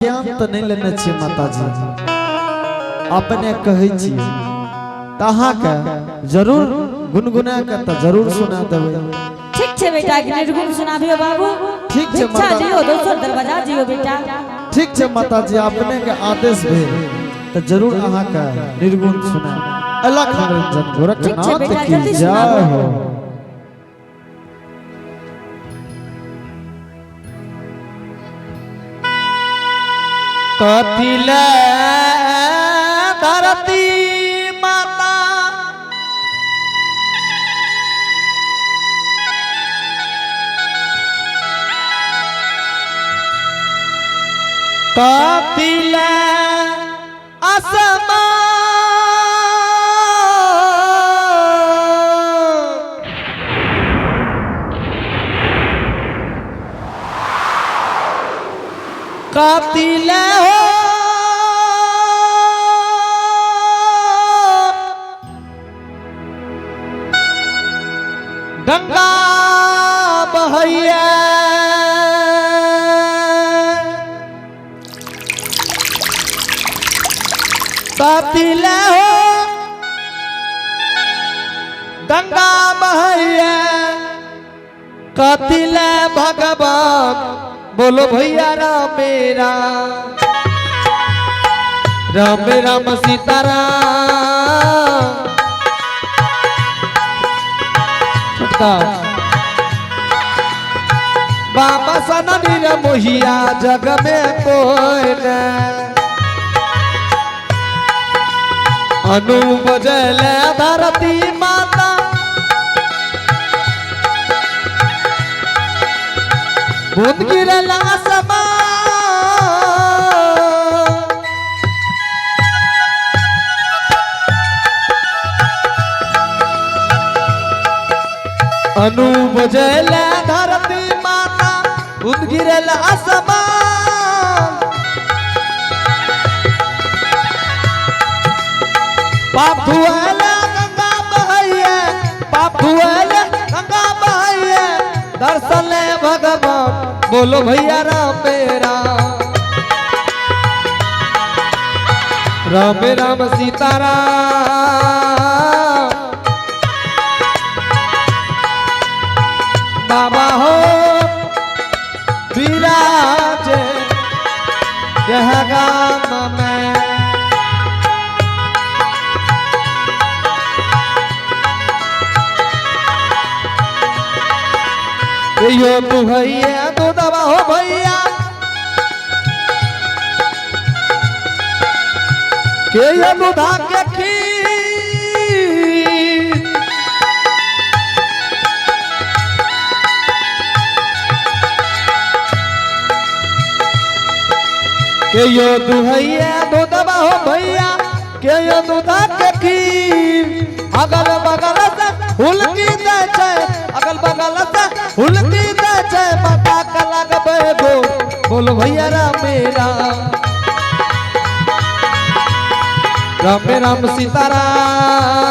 ज्ञान तऽ नहि लेने छियै माताजी, अपने कहै छियै तऽ अहाँके जरूर गुनगुना के तऽ जरूर सुना देबै। ठीक छै बेटा, के निर्गुण सुनाबियो बाबू। ठीक छै भिक्षा माता। दियो, दोसर दरवाजा जियो बेटा। ठीक छै माताजी, अपने के आदेश भेल तऽ जरूर अहाँके निर्गुण सुना। अलख निरंजन गोरखनाथ बेटा, की जल्दी जय सुनाबू। हो। कथिल धरती माता कथिल असमान कथिल हो गंगा बहैया, कथिल हो गंगा बहैया, कथिल भगवान बोलो भैया राम राम, राम राम सीताराम। छोटका बाबा सननी रे मोहिया जग में कोई न, अनूप जल धरती माता बूंद गिरल आसमान। अनूप जल धरती माता बूंद गिरल आसमान। पाप धुआल गंगा बहैया, पाप धुआल गंगा बहैया, दर्शन ले भगवान बोलो भैया राम राम, राम राम सीताराम। बाबा हो विराज यह गाम में। यो तू भैया तू दबा हो भैया के ये दूधा के खीर, के यो दुहैया दूधबा हो भैया के यो दूधा के खीर, अगल बगल से हुलकी दे छै, अगल बगल से हुलकी दे छै, माता का लगबे गो बोलो भैया राम राम, राम राम सीताराम।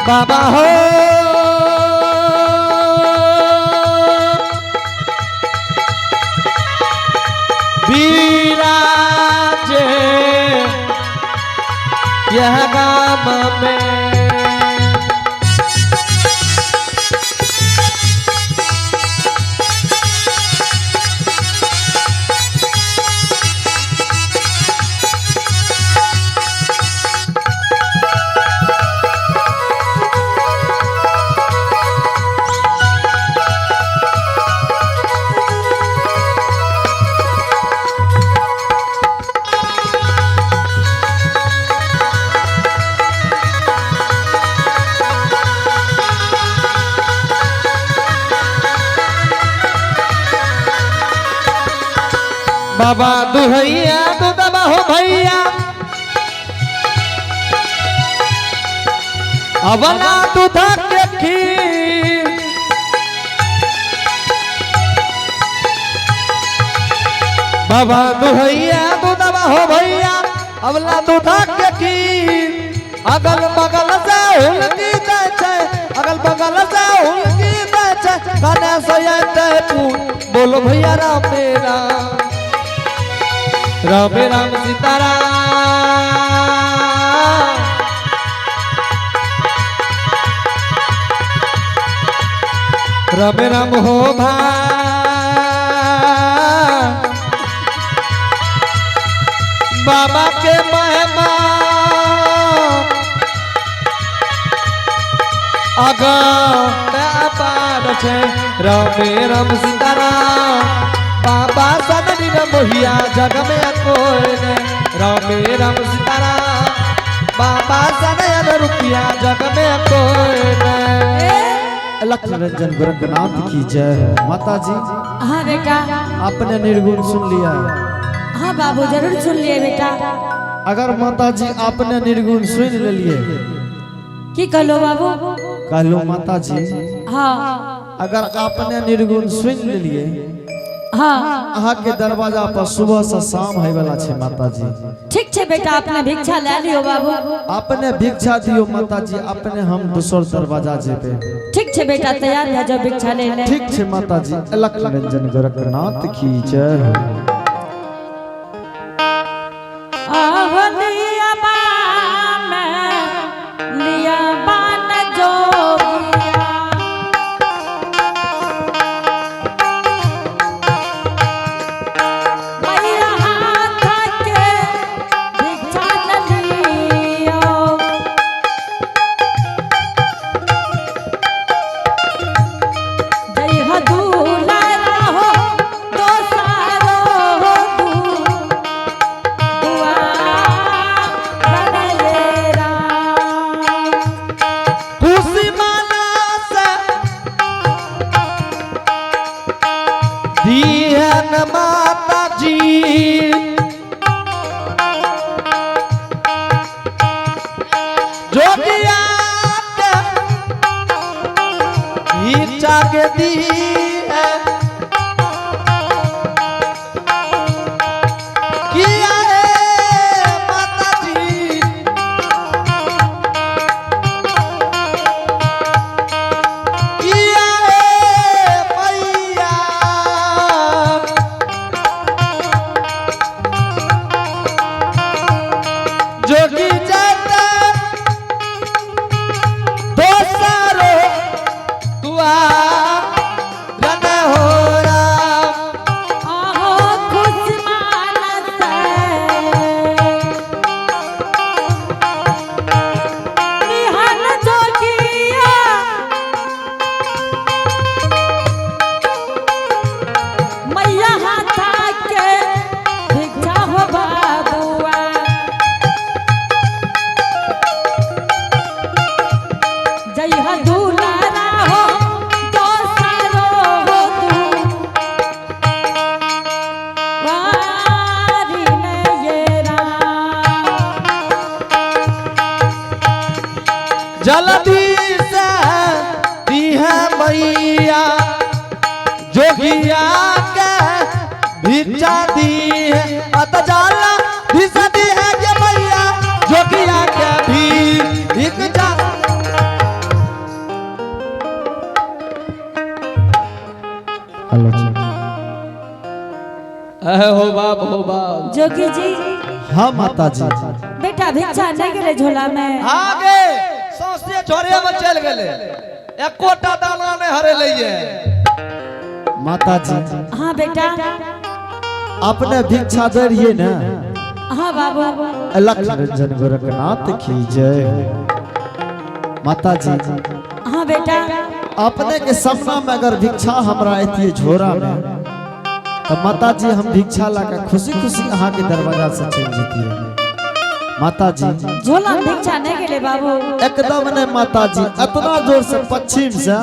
बाबा हो विराजे यह गाम में। बाबा दुहैया दूधबा हो भैया अवला दूधा के खीर, बाबा दुहैया दूधबा हो भैया अवला दूधा के खीर, अगल बगल से हुलकी दे छै, अगल बगल से हुलकी दे बोलो भैया राम राम, राम राम सीताराम। राम राम हो भाई, बाबा के महिमा अगम अपार छे। राम राम सीताराम, बाबा सदनी मोहिया जग में कोई ने। राम राम सीताराम, बाबा सदन रुपया जग में कोई ने। अलख निरंजन गोरखनाथ की जय हो। माता जी हाँ बेटा। आपने निर्गुण सुन लिया? हाँ बाबू, जरूर सुन लिए बेटा। अगर माता जी आपने निर्गुण सुन लिए। की कहलो बाबू? कहलो माता जी, हाँ। अगर आपने निर्गुण सुन लिए, हाँ। अहाँ के दरवाजा पर सुबह से शाम है वाला छे माता जी। ठीक छे बेटा, अपने भिक्षा ले लियो बाबू। अपने भिक्षा दियो माता जी, अपने हम दोसर दरवाजा जेबे। ठीक छे बेटा, तैयार भए जाओ भिक्षा ले ले। ठीक छे माता जी। अलख निरंजन गोरखनाथ की जय हो। आहो लिया बान, लिया बान जोगिया। मैया हाथ के भिक्षा न लियो। जय हो दुलारा हो दोसारो हो दू दुआ बनले राम। खुशी माना से दिहन माता जी, जोगिया के भिक्षा के दी है। किया है माता जी, किया है मैया, जोगी जाता दोसरो दुआ रन हो राम। आहो खुश मानस निहन जोगिया, मैया हाथा के भिक्षा हो बाबुआ। जय हो दुलारा हो दोसारो हो तू वारी ने राम। जल्दी से दी है मैया जोगिया के भिक्षा दी है, अत जाला भिक्षा दी है के मैया जोगिया के भी भिक्षा। हेलो जी। हो बाप हो बाप। जोगी जी। हाँ माता जी। बेटा, भिक्षा नहीं गेले झोला में? आगे सौंसे झोरे में चल गेले, एकोटा दाना नहीं हरे लइए। माता जी। हाँ बेटा। अपने भिक्षा दे रहिए ना? हाँ बाबू। अलख निरंजन गोरखनाथ की जय हो। माता जी। हाँ बेटा। अपने के सपना में अगर भिक्षा हमरा अतिए झोरा में, तो माता जी हम भिक्षा लाके खुशी खुशी अहाँ के दरवाजा से चलि जतिए माता जी। झोला में भिक्षा नहीं गेले बाबू? एकदम नहीं माता जी, इतना जोर से पश्चिम से।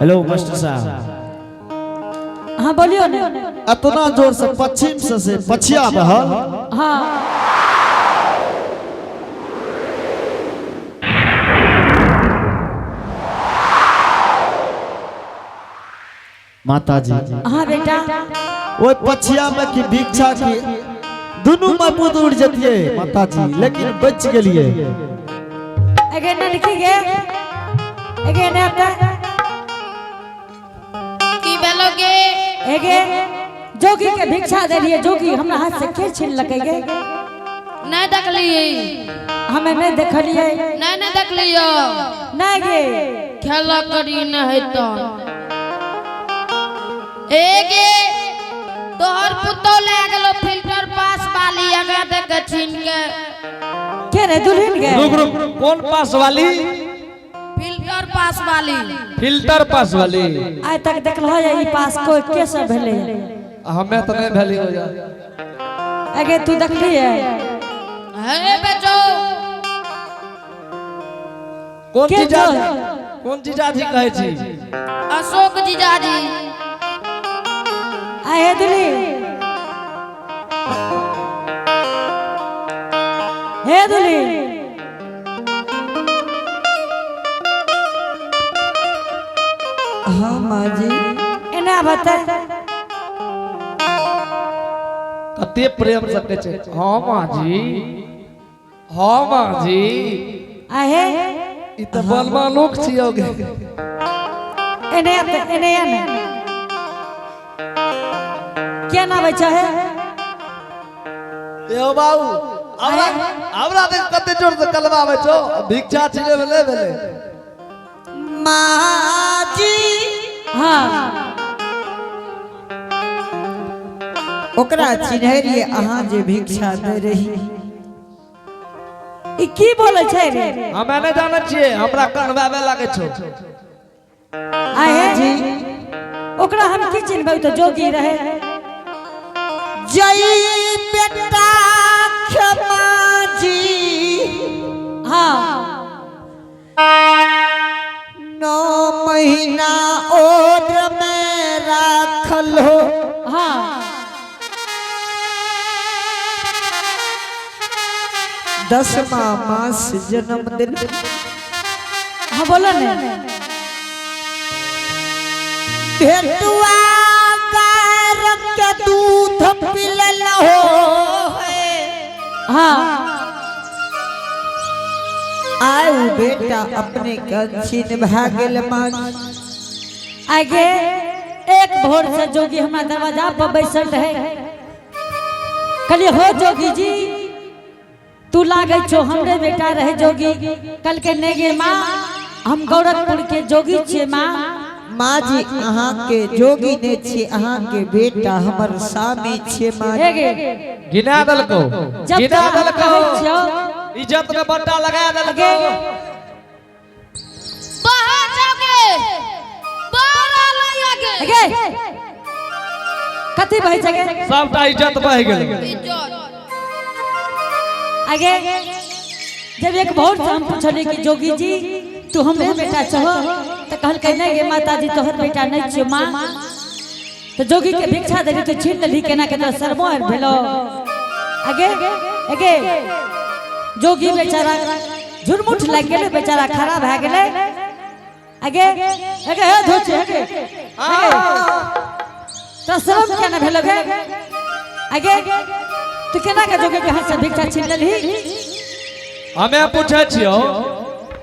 हेलो मास्टर साहब। हाँ, बोलियो ने। इतना जोर से पश्चिम से पछिया बहल। हाँ। माता जी। हाँ बेटा। ओहि पछिया में की भिक्षा की दुनू में बुद उड़ जतिए माता जी, लेकिन बच गेलिए। अगे ननकी गे, अगे ने अपना। की भेलो गे? जोगी के भिक्षा देलिए, जोगी हमरा हाथ से के छीन लकै गे? नहीं देखली। हमें नहीं देखलिए। नहीं, नहीं देखलियो। नहीं गे। खेला करी न है तो एगे तोहर पुतो ले गेलो फिल्टर पास वाली आगा दे के छीन के। के रे दुल्हन गे? रुक रुक, कौन पास वाली? फिल्टर पास वाली। फिल्टर पास वाली। आइ तक देखलहो ये ई पास कोई के सब भेलै? हमें तो नहीं भेली हो जा। अगे तू देखलिए? हे बेचो। कोन के जीजा? छौ? कोन जीजाजी कहै छी? अशोक जीजाजी। आइ हे दुल्ही, हे दुल्ही। हाँ माँ जी। एना बता। कते प्रेम से कहै छै, हाँ माँ जी, हाँ माँ जी। आइ हे। ई तऽ बलमानुख छियौ गे। एने आते, एने एने के नाम छै हे? यो बाबू, हमरा हमरा देख, कते जोर से कलमाबै छौ। भिक्षा छिले भेलै भेलै। माँ जी। हाँ। ओकरा चिन्है रहियै, अहाँ जे भिक्षा दे रही। ई की बोलै छै रे? हमे नहि जानै छियै, हमरा कनबाबे लागै छौ। आइ हे। जी। ओकरा हम की चिन्हबै? तऽ जोगी रहे। जय बेटा क्षमा जी। हाँ। 9 महीना ओर में राखल हो। हाँ। 10वां मास जन्मदिन। हाँ, बोलो ने। भेटुआ गाय के दूध पिलल हो है। हाँ। आउ बेटा अपने कछिन भए गेल माँ। आगे एक भोर से जोगी हमरा दरवाजा पर बैसल रहे। कहलिए, हो जोगी जी, तू लागै छो हमरे बेटा रहे जोगी। कल के नहीं गे माँ, हम गोरखपुर के जोगी छियै माँ। माँ जी, अहाँ के जोगी ने छी, अहाँ के बेटा हमर स्वामी छियै माँ। हे गे। गिना देलको। जब गिना तक हम देलको। कहै छियौ। इज्जत में बट्टा लगा देलको। बाहर जाओगे, बाहर आ आगे। गे, कथी बहै छै गे? सबटा इज्जत बहि गेलै। इज्जत। आगे जब एक भोर से हम पूछलिए कि जोगी जी, तू हमरे बेटा छहो, तो कहलकै, नहीं गे माता जी, तोहर बेटा नहीं छियो माँ। तो जोगी के भिक्षा देली तो छीन लेली केना के? तोरा शर्मो आबि भेलो? आगे आगे जोगी बेचारा झुरमुठ लागि गेलै, बेचारा खड़ा भए गेलै। आगे आगे हे धोची, आगे आगे तोरा शर्म केना भेलो गे? आगे तू केना के जोगी के हाथ से भिक्षा छीन लेलही? हमे पूछे छियौ,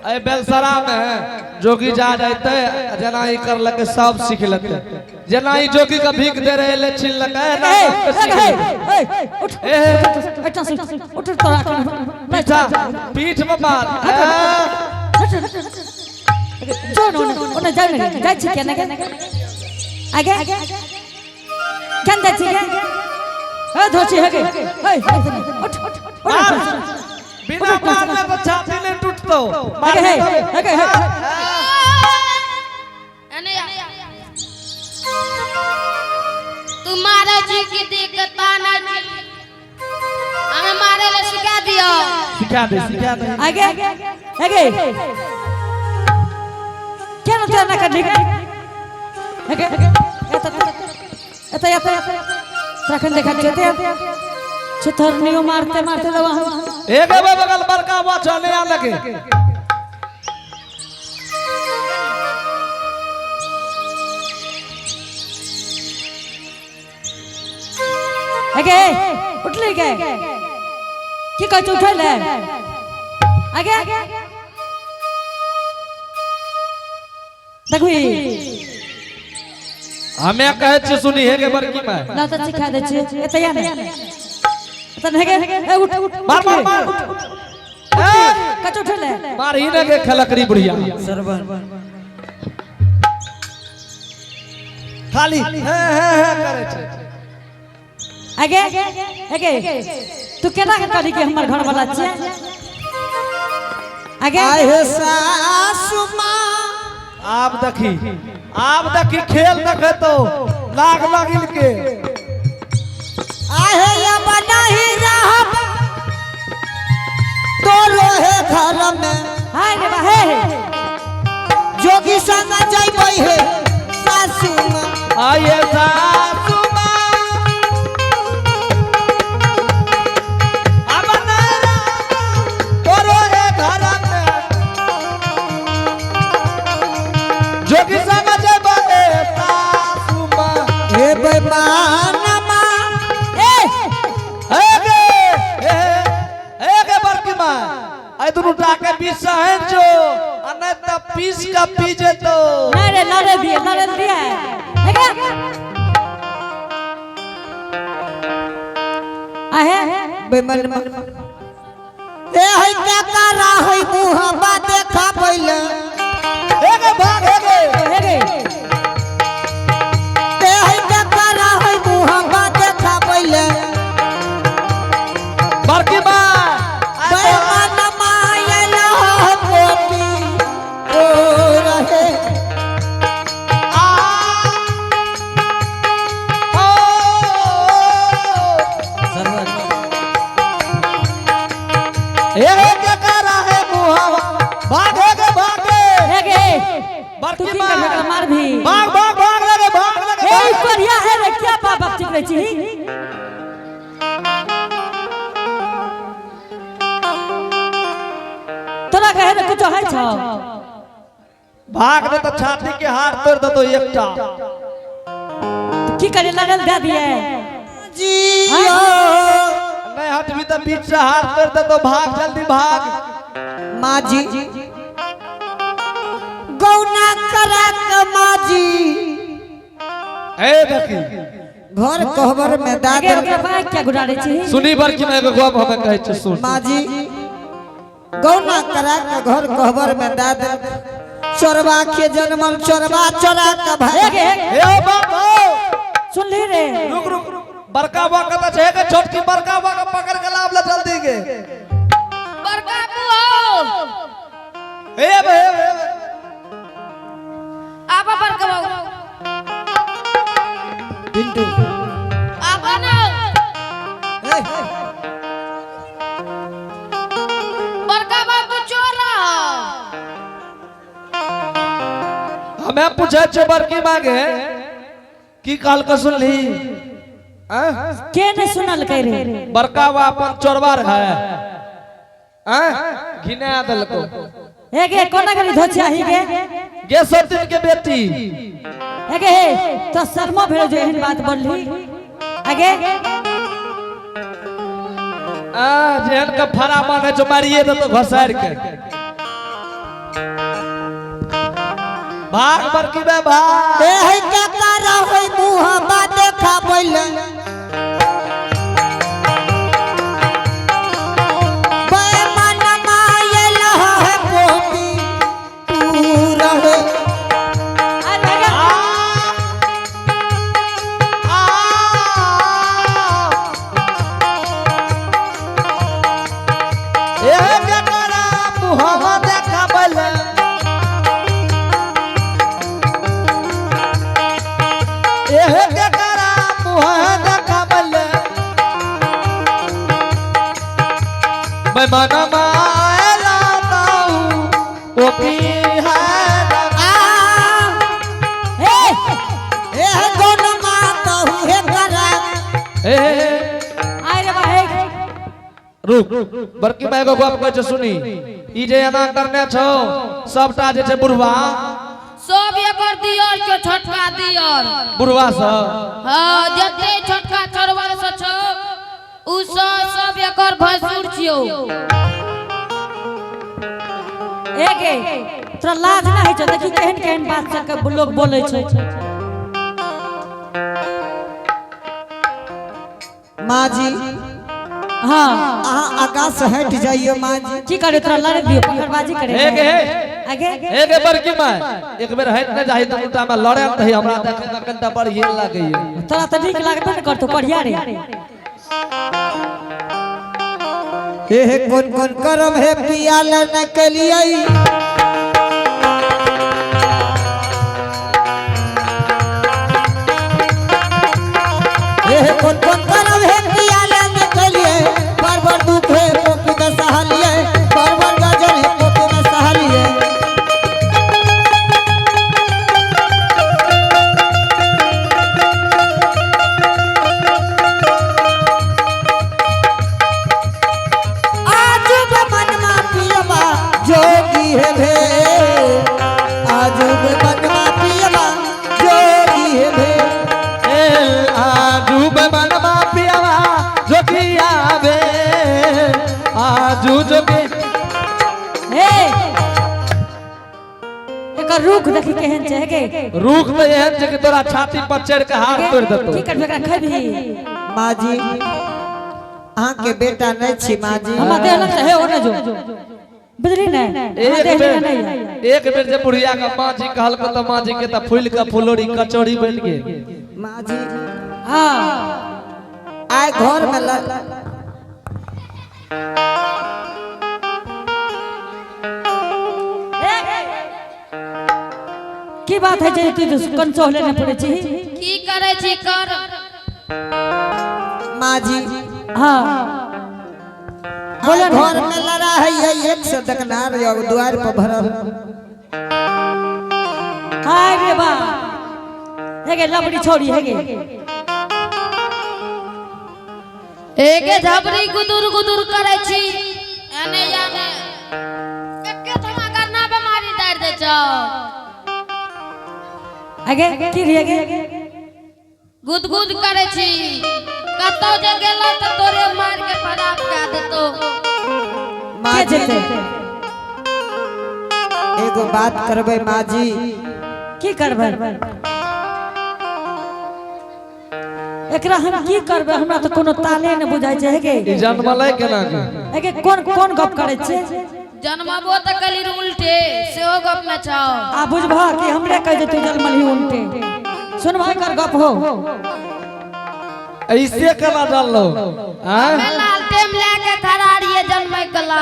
एहि बेलसरा में जोगी जा जैते, जेना ई करलकै सब सीख लेतै। जेना ई जोगी के भीख दे रहे ले छीन लकै, एना ए, सबके सीख ए, लेतै। ए, उठ। ए, एहिठाम से उठ, उठ तोरा पीछा पीठ में मार ए, जो न ओने जाय ने, जाइ छी केना के? आगे केन जाइ छी गे? ए धोची, हे गे, ए उठ उठ। मार। उठ। बिना मारले तो छाती नहीं टूटतो। आगे हे, आगे हे। एने आ। तू मारे जी की दिक्कत ताना जी, हमें मारे ले सिखा दियो। सिखा दे, सिखा दे। आगे आगे केन तोरा ना कर आगे? एत एत एत तखन देखा चते छथरनियो मारते मारते दवा। एक बगल बड़का हुआ चले आ लगे। आगे उठले गे? की कहै छै उठै ले? आगे देखबी। हमे कहै छी सुनी हे के बड़की माय। ना तो सिखा दे छी एते या नहीं, एते नहीं गे। ए उठ उठ। मार मार मार, ए। कचो उठले। मार ही ना के खलकरी बुढ़िया। सरवन। खाली हे हे हे करे छै। आगे आगे, तू केना के कहली कि हमर घर वाला छियै? आगे। आय हे सासु माँ। आब देखी, आब देखी, खेल देखे तो लाग लागिल के। आहे अब नहीं रहब तोरो हे घर में। हाय रे बा हे हे। जोगी संग जइबै हे सासु माँ। आये सासु माँ, अब नहीं रहब तोरो हे घर में, जोगी संग जइबै हे सासु माँ। हे बेईमानमा। ए। हे गे, हे हे गे बड़की माँ, आई दुनू टा के बीच से हट जो, आ नहीं त पीस का पी जेतो। नहीं रे, लड़े दिए, लड़े दिए। हे गे, आहे। बेईमानमा, ए है क्या करा है मुहबा देखा पहिले। हे गे, भाग हे गे। हे गे। ए है क्या करा है मुहबा देखा पहिले। बड़की माँ। बेईमानमा आयल पोती ओ रहे। आ ओ। सरवन। हे हे के करा है मुहावा, भाग हे गे, भाग गे। हे गे, तू बड़की की माँ। करबे? एकरा मार भी। भाग भाग भाग लगे, भाग लगे। हे, ई कोरिया है रे, क्या बाप बाप चिकरे छी? तोरा कहे रे कुछो है छौ? भाग ने तो छाती के हाथ तोड़ देतो एकटा। की करे, लगल दे दिए? जी। नहीं हटबी तो बीच से हाथ तोड़ देतो, भाग जल्दी भाग। माँ जी, गौना करा के माँ जी। ए देखी। घर कहबर में आगे। दादर। ओकरा बाइक क्या घुरा रे छी? सुनी बड़की माँ, एगो गप हमें कहै छी, सुन। माँ जी, गौना करा के घर कहबर में दादर, चोरबा के जन्मल चोरबा चोरा के हे भाई। गे, हे। ए ओ बाप ओ। सुन ली रे। रुक रुक, बड़का बा कता छै के छोटकी? बड़का बा के पकड़ के लाव ला जल्दी के। बड़का बुआ। ए बे, ए बे। आबा बड़का बाबू। पिंटू। आबा ना। ए, बड़का बाबू चोर रहा। हमें पूछे छे बड़की माँ के, की कहल के सुनली? आँ? के नहीं सुनल के रे? बड़का बा अपन चोरबा है, आँ? घिना देलको। हे गे, कोना गली धोछिया ही गे? गे सतीन के बेटी। हे गे, हे तो शर्मा भेल जो एहन बात बोलली आगे। आ जेहन के फरा माने जो मारिए दे तो घसार के। भाग बड़की बे, भाग। ए है क्या करा है मुहबा देखा पहिले। बेईमानमा आयल है पोती तू रहे। अरे गे। आ, ए के करा मुहवा देखाबल, एहे के करा मुहवा देखाबल, मैं मनमा आएला ताऊ ओ पी है। आ हे। ए है गौनमा कहू हे करा। ए। आय रे बा हे। रुक बड़की माय, एगो गप कहै छै सुनी। ई जे एना करने छौ सबटा जे छै बुढ़वा। सब एकर दियर के छोटका दियर। बुढ़वा सब। हाँ, जते छोटका छोरवा सब छौ, उ सब सब एकर भैंसुर छियौ। ए गे, तोरा लाज ना होइ छौ? देखी, केहन केहन बात सब के लोग बोलै छै। माँ जी हाँ अहाँ आकाश हट जाइयो माँ जी की करे तोरा लड़े दियो पकड़बाजी करे हे गे हे आगे हे गे बड़की माय एक बेर हट न जाही त उल्टा में लड़े त हमरा देखे में कनिटा बढ़िया लागैया तोरा तऽ नीक लागबे ने करतो बढ़िया रे हे हे कौन कौन करम हे पिया न कलियै हे हे कौन कौन करम हे पिया न कलियै बार बार दुख हे कोपी में सहलियै बार बार गजर हे कोपी में सहलियै आजुब मनमा पियबा जोगी हे भे आजुब मनमा पियबा जोगी हे भे ए आजू बनवा पियावा जोगी आवे आजू जोगी हे एकर रुख देखी केहन छै हे गे रुख तऽ एहन छै कि तोरा छाती पर चढ़ के हाथ तोड़ देतौ की करबे एकरा खेबही माँ जी अहाँ के बेटा नहीं छी माँ जी हमरा देह लगता है ओ न जो बुझली ने हमरा एक देह बेर लग नहीं है। एक बेर जे बुढ़िया के माँ जी कहलको तऽ माँ जी के तऽ फूल के फुलौरी कचौड़ी बनि गेल माँ जी हाँ आय घर में की बात है जे तू कंसो लेने पड़े छी की करे छी कर माँ जी हाँ आय घर में लड़ा है ये एक से देखनार यो द्वार पर भरल हाय रे बा हे गे लबड़ी छोड़ी हे गे एके झबरी गुदुर गुदुर करे छी एने जाने एके ठमा करना बीमारी डार दे छौ आगे की रे गे गुदगुद करे छी कतौ जे गेलो त तोरे मार के खराब कए देतो माँ के जी जेतै एगो बात करबै माँ जी की करबै एकरा हम की करबै हमरा तऽ कोनो ताले ने बुझाइ छै हे गे ई जन्मलै केना के हे गे कोन कोन गप करै छै जन्मबो त कली उल्टे सेहो गप न छौ आ बुझबह कि हमरे कह दे तू जन्मलही उल्टे सुनबह एकर गप हो ऐसे केना जानलो आँय मैं लालटेम लए के खड़ा रहिए जन्मै कला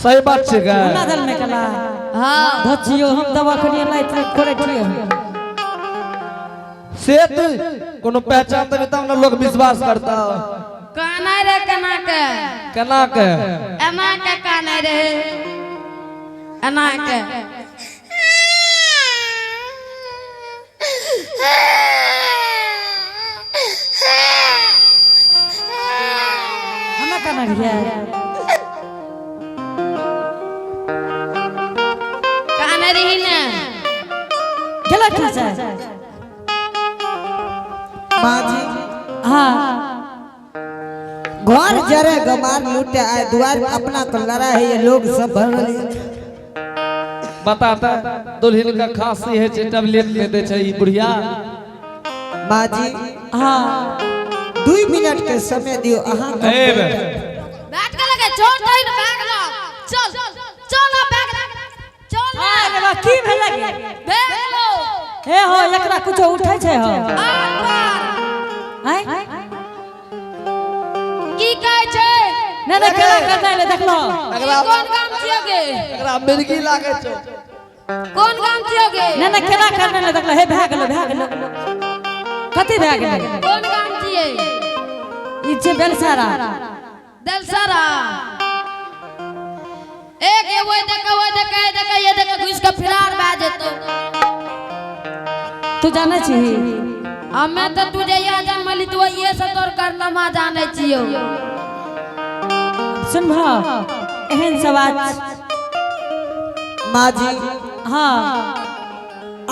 सही बात छै गे हमरा जन्मे कला हाँ धचियो हम दवाखाने लाइत करे छियै से तू कोनो पहचान देबे तब ने लोग विश्वास करता कानै रे केना के केना के एना के कानै रे एना के हमे केना रहियै कानै रही ने गेला ठीक छै माँ जी हाँ घर जरे गमार लूटे आए द्वार अपना को लड़ा है ये लोग सब भरल है। बता त दुल्हन के खांसी है छै टैबलेट दे दे छै ई बुढ़िया माँ जी हाँ 2 मिनट के समय दियो अहाँ के ए बे बैठ के लगे छोड़ दे ने बैग लो चल चल ना बैग चल ना अरे बा की भेलै गे? बैग लो हे हो एकरा कुछो उठै छै हो आर पार आँय की कहै छै नहि नहि केना करना ले देखलो ई कोन काम छियो गे एकरा मिर्गी लागै छै कोन काम छियो गे नहि नहि केना करना ले देखलो हे भए गेलो भए गेलो कथी भए गेलै कोन काम छियै ई छै बेलसारा दलसरा एक ये वो देख वो देख ये देख ये देख घुस के फिरार भए जेतो तू जानै छही हमे तऽ तू जहिया जन्मली तू वही से तोर करनामा जानै छियो सुनभ एहन सवाल माँ जी हाँ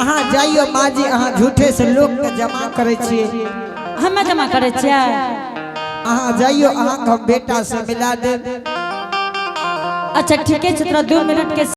अहाँ जाइयो माँ जी अहाँ झूठे से लोग के जमा करे छियै हमे जमा करै छियै अहाँ जाइयो अहाँ के हम बेटा से मिला देब अच्छा ठीके छै तोरा 2 मिनट के